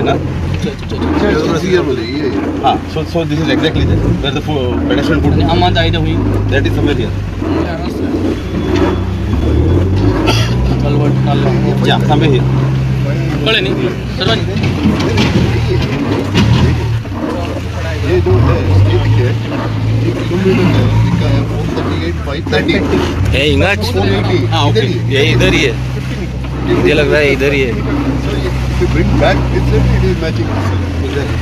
ना. ये हाँ, so this is exactly there where the pedestrian foot. अम्मा जायते हुई That is somewhere here. Culvert नाल्ला. Yeah, somewhere here. कळ्ळें न्ही सर्वांनी. ये जो है, ये है, ये किलोमीटर है, लिखा है 438 530. हे हिंगाच. 480. हाँ, okay. ये इधर ही है, मुझे लग रहा है इधर ही है. So if you bring back this side, it is matching this side. Exactly.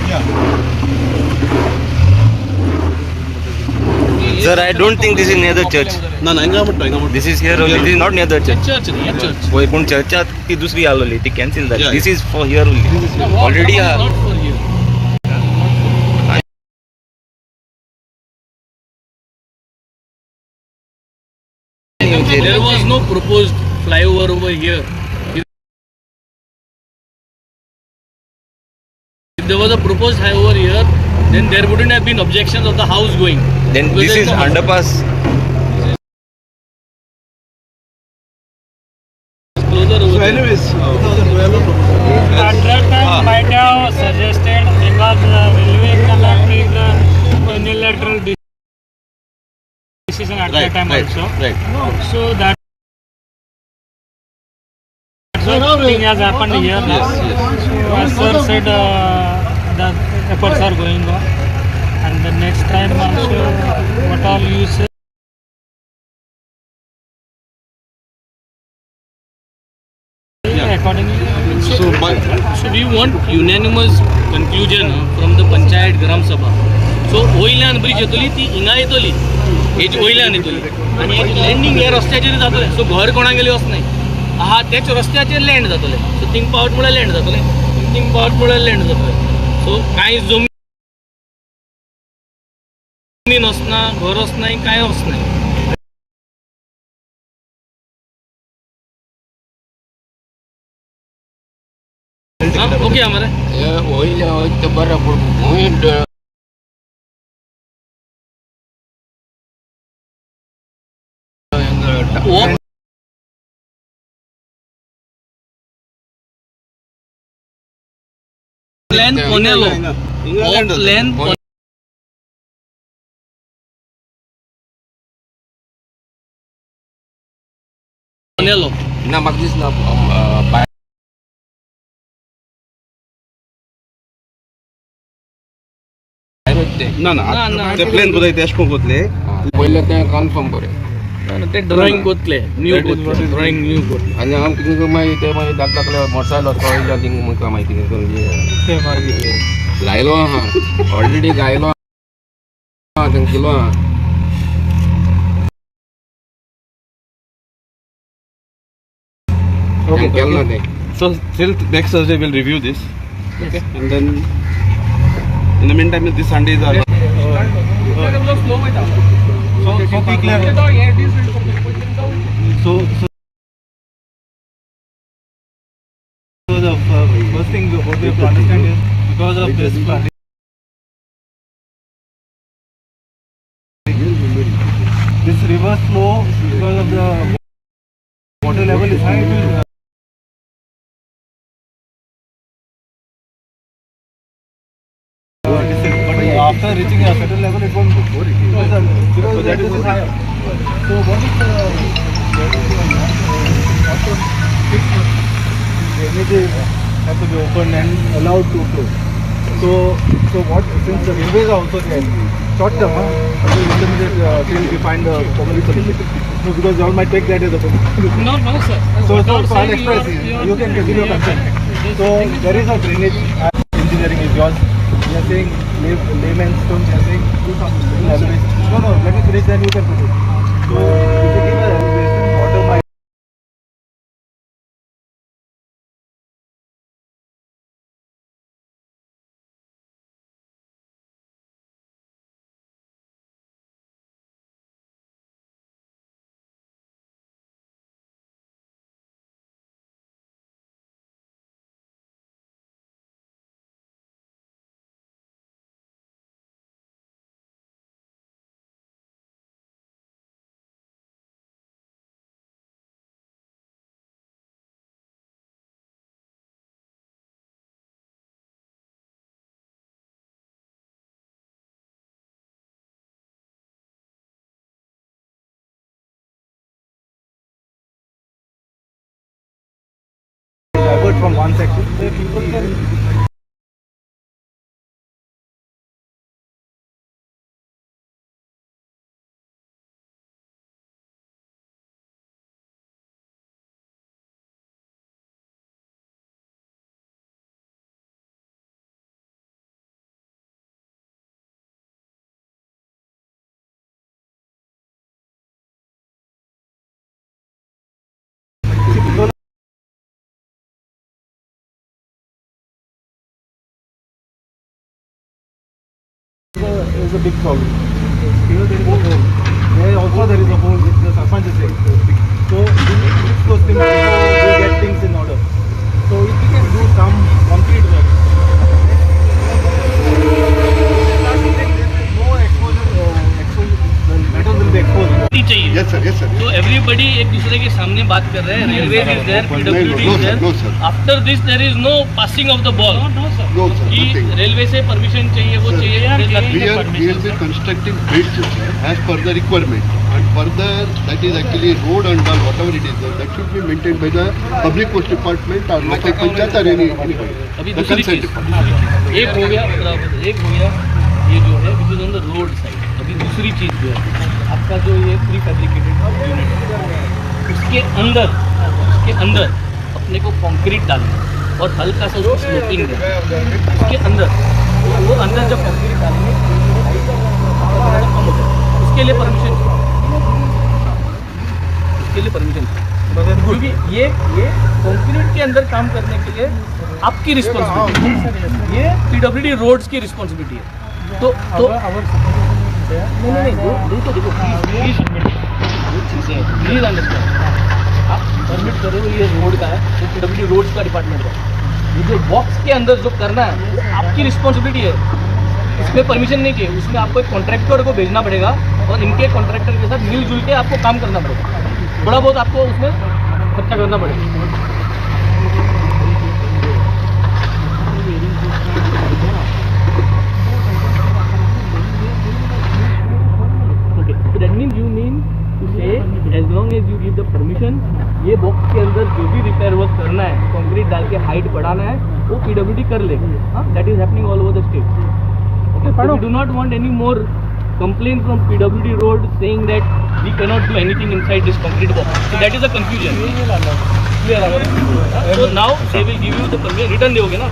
Sir, I don't think this is near the church. ना ना, हिंगा म्हणतो, हिंगा म्हणतो. This is here only, this is not near the church. Church न्ही, हे church. पळय, पूण चर्चात ती दुसरी आसलोली, ती कॅन्सल जाली. Yeah. This is for here only already. Not for here. There was no proposed flyover over here. If there was a proposed flyover here, then there wouldn't have been objections of the house going. Then Because this there is no house. Underpass. Closer over So there. anyways, At that time, might have suggested because railway cannot take the unilateral decision at right, that time right, also. Right. So that thing has happened here now. Yes, yes. So as sir said, the efforts are going on, and the next time also, what all you say. Accordingly, we will So my So we want unanimous conclusion from the Panchayat Gram Sabha. So वयल्यान bridge येतली, ती हिंगा येतली, हेजी वयल्यान येतली आनी हेजी लँडींग ह्या रस्त्याचेर जातलें. सो घर कोणागेले वचनाय आहा, तेच रस्त्याचेर लँड जातलें. सो थिंग पावट म्हळ्यार लँड जातलें, थिंग पावट म्हळ्यार लँड जातलें. सो कांय जमीन वचना, घर वचनाय, कांय वचनाय. ओके आमरे. वयल्या बरें, पूण भूंय हो प्लॅन कोनेलो, हिंगा हो land जातलें. प्लॅन कोनेलो. ना, म्हाका दिसना. भायरूच तें. ना ना, ना, ना. ते प्लॅन कोताय ते अशें करून कोतले. पयलें तें कन्फर्म बरें. ते ड्रॉइंग कोतले न्यू, कोतले ड्रॉइंग न्यू कोतले. आनी आमकां थिंगा मागीर ते मागीर धाक धाकले मोटरसायकल वचपा वयल्या थिंगा मुखार मागीर कितें करून लायलो आहा, ऑलरेडी गायलो आहा, थिंगा केलो आहा. Okay. केलें ना तें. So till next Thursday we'll review this. Okay. And then in the meantime, this Sunday is our. So be clear. So the first thing what we have to understand is because of this flooding, this reverse flow, because of the water level is high, it will descend. But after reaching a certain level, it won't go. Because that is higher. So what is the what is the drainages have to be opened and allowed to flow. So what, since the railways are also there, short term, huh? So intermediate till we find a permanent solution. No, because you all might take that as a permanent. No, no, sir. So, What so, all so I'll saying you express, are- you can give your consent. This So thing is there is a drainage engineering is yours. We are saying layman's terms, we are saying do some little elevation. No, no, let me finish, then you can put it. So if you give a elevation, water might it from one section. The people can is a big problem. Here there is a hole. There also there is a hole which the sarpanch is saying. So we need to fix those things before we get things in order. So if we can do some concrete work, no exposure, exposure, the metal will be exposed. चाहिए। Yes sir, yes sir. तो everybody एक दूसरे K सामने बात कर रहे हैं। Railway is there, PWD no is sir, no there. Sir. After this there is no passing of the ball No, sir. No sir, कि nothing. Railway से permission चाहिए, वो Sir, चाहिए। There's nothing. We will be constructing bridges, sir, as per the requirement, and further that is actually road and all whatever it is, that should be maintained by the public works department or local panchayat or anybody. अभी The दूसरी concerned चीज department. एक हो गया, बराबर एक हो गया, ये जो है which is on the road side. अभी दूसरी चीज जो है आपका जो ये प्री फैब्रिकेटेड यूनिट है, उसके अंदर अपने को कंक्रीट डालना है और हल्का सा उसको स्लोपिंग देना है उसके अंदर। तो वो अंदर जब कंक्रीट डालेंगे थोड़ा सा कम हो जाएगा। उसके लिए परमिशन, उसके लिए परमिशन, क्योंकि ये कंक्रीट के अंदर काम करने के लिए आपकी रिस्पॉन्सिबिलिटी, ये पीडब्ल्यूडी रोड्स की रिस्पॉन्सिबिलिटी है। तो Our supervision is there. नहीं नहीं नहीं, वो तो देखो, प्लीज वो चीज़ें प्लीज अंडरस्टैंड। आप परमिट करो, ये रोड का है, तो पीडब्ल्यूडी रोड्स का डिपार्टमेंट है। ये जो बॉक्स के अंदर जो करना है वो आपकी रिस्पॉन्सिबिलिटी है, इसमें परमिशन नहीं चाहिए। उसमें आपको एक कॉन्ट्रैक्टर को भेजना पड़ेगा और इनके कॉन्ट्रैक्टर के साथ मिलजुल के आपको काम करना पड़ेगा। थोड़ा बहुत आपको उसमें खर्चा करना पड़ेगा। Okay, so that means you mean to say as long as you give the permission, ये बॉक्स के अंदर जो भी रिपेयर वर्क करना है, कंक्रीट डाल के हाइट बढ़ाना है, वो पीडब्ल्यूडी कर लेगा। हाँ, that is happening all over the state. Okay, we do not want any more complaint from PWD road saying that we cannot do anything inside this concrete box. So that is a confusion. Clear. So now they will give you the permission. Return दोगे ना,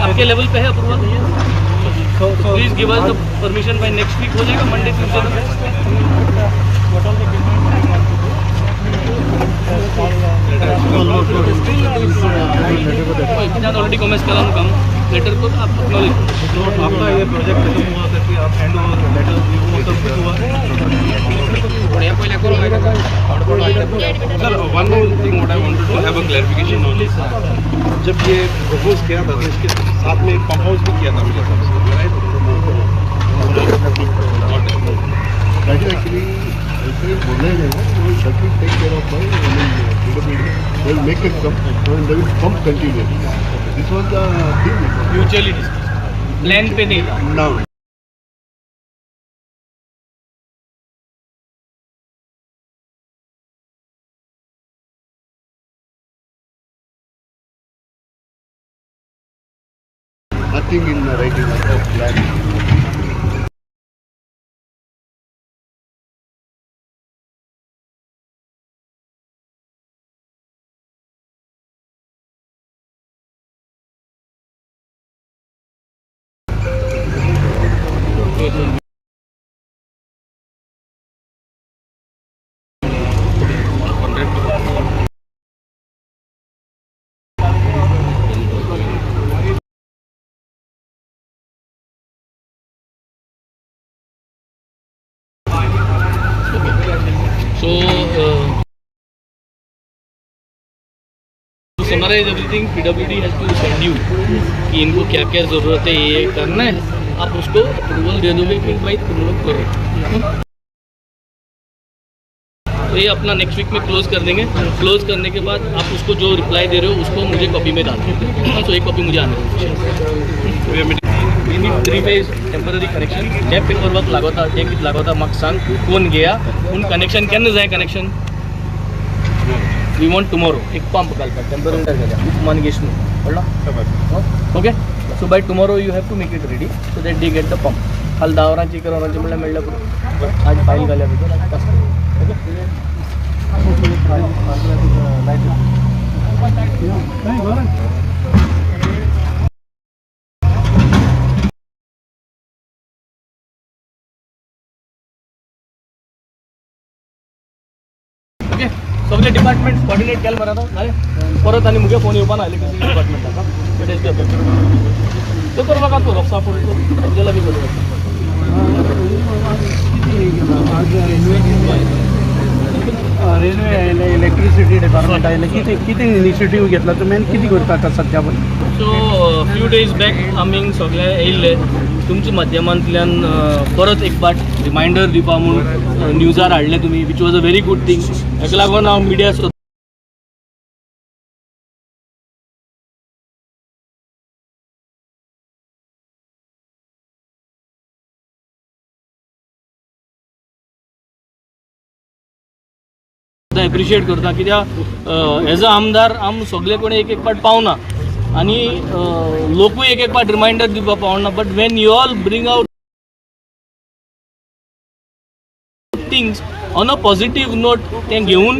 आपके level पे है approval. So, so please give us the permission by next week. हो जाएगा Monday Tuesday Tak. What all the demand we want to do. The small, already commence કરાનું કામ letter પર आप एक्नॉलेज। तो आपका ये प्रोजेक्ट खत्म हुआ करके आप हैंड ओवर लेटर वो सब कुछ हुआ। Sir, one more thing what I wanted to have a clarification on. जब ये प्रपोज किया था तो इसके साथ में एक पंप हाउस भी किया था मेरे हिसाब से, right? That is actually ऐसे बोलना ही नहीं है, वो that will take care of by, I mean, PWD. They will make it come and they will pump continuously. This was the thing. Mutually discuss, plan pay नहीं था। Now. Nothing in the writing of plan. So, to summarize everything, PWD has to send you कि इनको क्या क्या ज़रूरत है, ये करना है। आप उसको अप्रूवल दे दोगे कि भाई तुम लोग करो, तो ये अपना नेक्स्ट वीक में क्लोज कर देंगे। क्लोज करने के बाद आप उसको जो रिप्लाई दे रहे हो उसको मुझे कॉपी में डाल दो। तो एक कॉपी मुझे आने दो। We need three phase temporary connection. J paper work लागोता ते कितें लागोता म्हाका सांग, कोण घेया पूण कनेक्शन केन्ना जाय कनेक्शन? We want tomorrow एक पंप घालपाक टेम्पररी घालया उपमान गेशणू कळ्ळो. Okay, so by tomorrow you have to make it ready so that they get the pump. काल 10 वरांची 11 वरांची म्हणल्यार मेळ्ळ्या पुरो. आज फायल घाल्या भितर आज पास. ओके. ओके, सगळे डिपार्टमेंट कॉर्डिनेट केले मरे आतां जालें. परत आनी मुगे फोन येवपा ना इलेक्ट्रिसिटी डिपार्टमेंटाक. तो करपाक तूं रोपसा फुडें तेंचे लागीं करता. रेल्वे आयले, इलेक्ट्रिसिटी डिपार्टमेंट आयले, कितें कितें इनिशिएटीव घेतला तुमी आनी कितें करता आतां सद्या पळय? सो फ्यू डेज बॅक आमी सगळे येयल्ले तुमच्या माध्यमांतल्यान परत एक फावट रिमायंडर दिवपा म्हूण न्यूजार हाडलें तुमी, which was a very good thing. हेका लागून हांव मिडिया सुद्दां एप्रिशिएट करता, कित्याक एज अ आमदार आम सगळे कडेन एक एक फावट पावना आनी लोकूय एक एक फावट रिमायंडर दिवपाक पावना. But when you all bring out things on a positive note, तें घेवन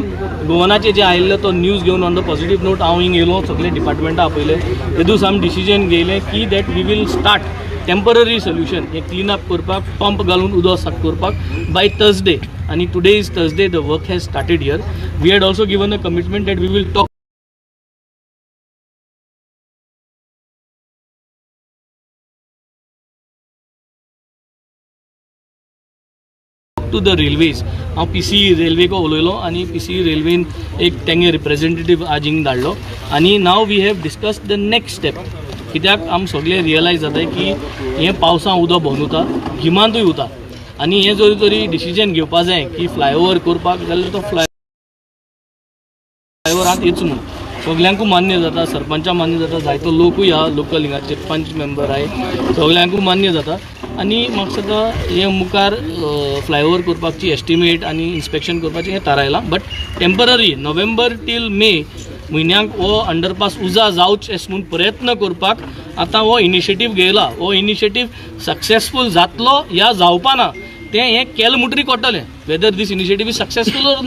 गोवनाचे जे आयिल्ले तो न्यूज घेवन ऑन the positive note हांव हिंग येयलो, सगळे डिपार्टमेंटां आपयले. ते दीस आमी डिसिजन घेयलें की that we will start temporary solution हें क्लीन अप करपाक, पंप घालून उदक साफ करपाक बाय थर्सडे. आनी today is Thursday, the work has started here. We had also given a commitment that we will talk to the railways. हांव P C रेल्वेक उलयलो आनी पी सी रेल्वेन एक तेंगे रिप्रेझेंटेटीव आज हिंग धाडलो आनी now we have discuss the next step. कित्याक आम सगळे रियलायज जाता की हें पावसा उदक भोंवन उरता, गिमांतूय उरता आनी हें जरी तरी डिसिजन घेवपा जाय की फ्लायओवर करपाक जाल्यार तो फ्लायओवर आतां येच म्हूण सगल्यांकूय मान्य जाता, सरपंचा मान्य जाता, जायतो लोकूय आहा लोकल हिंगाचे पंच मेंबर आहाय, सगल्यांकूय मान्य जाता. आनी म्हाका दिसता हे मुखार फ्लायओवर करपाची एस्टिमेट आनी इन्स्पेक्शन करपाचें हें थारायलां. बट टेंपररी नोव्हेंबर टील मे म्हयन्याक हो अंडरपास उजा जावच अशें म्हूण प्रयत्न करपाक आतां हो इनिशिएटीव घेयला. हो इनिशिएटीव सक्सेसफूल जातलो या जावपा ना तें हें केलें म्हणटरी कळटलें. Whether this initiative is successful or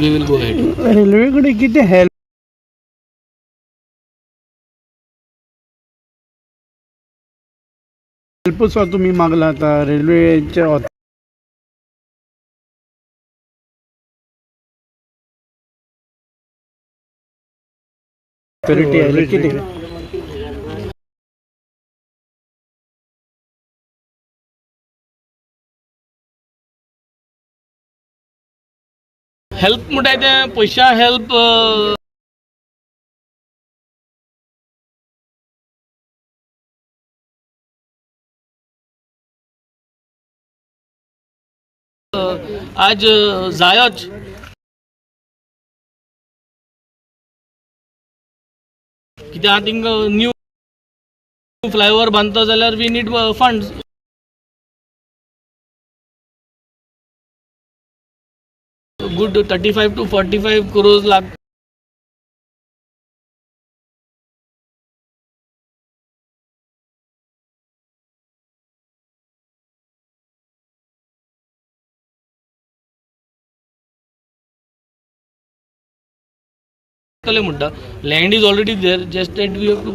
we will go ahead. Railway कडेन कितें हेल्प सुद्दां तुमी मागला आतां रेल्वेच्या ऑथॉरिटी आयली कितें? हेल्प म्हणटाय तें पयशा हेल्प आज जायच. कित्याक थिंग न्यू फ्लायओवर बांदता जाल्यार we need funds. Good 35 to 45 crores लागतले म्हणटा. Land is already there, just that we have to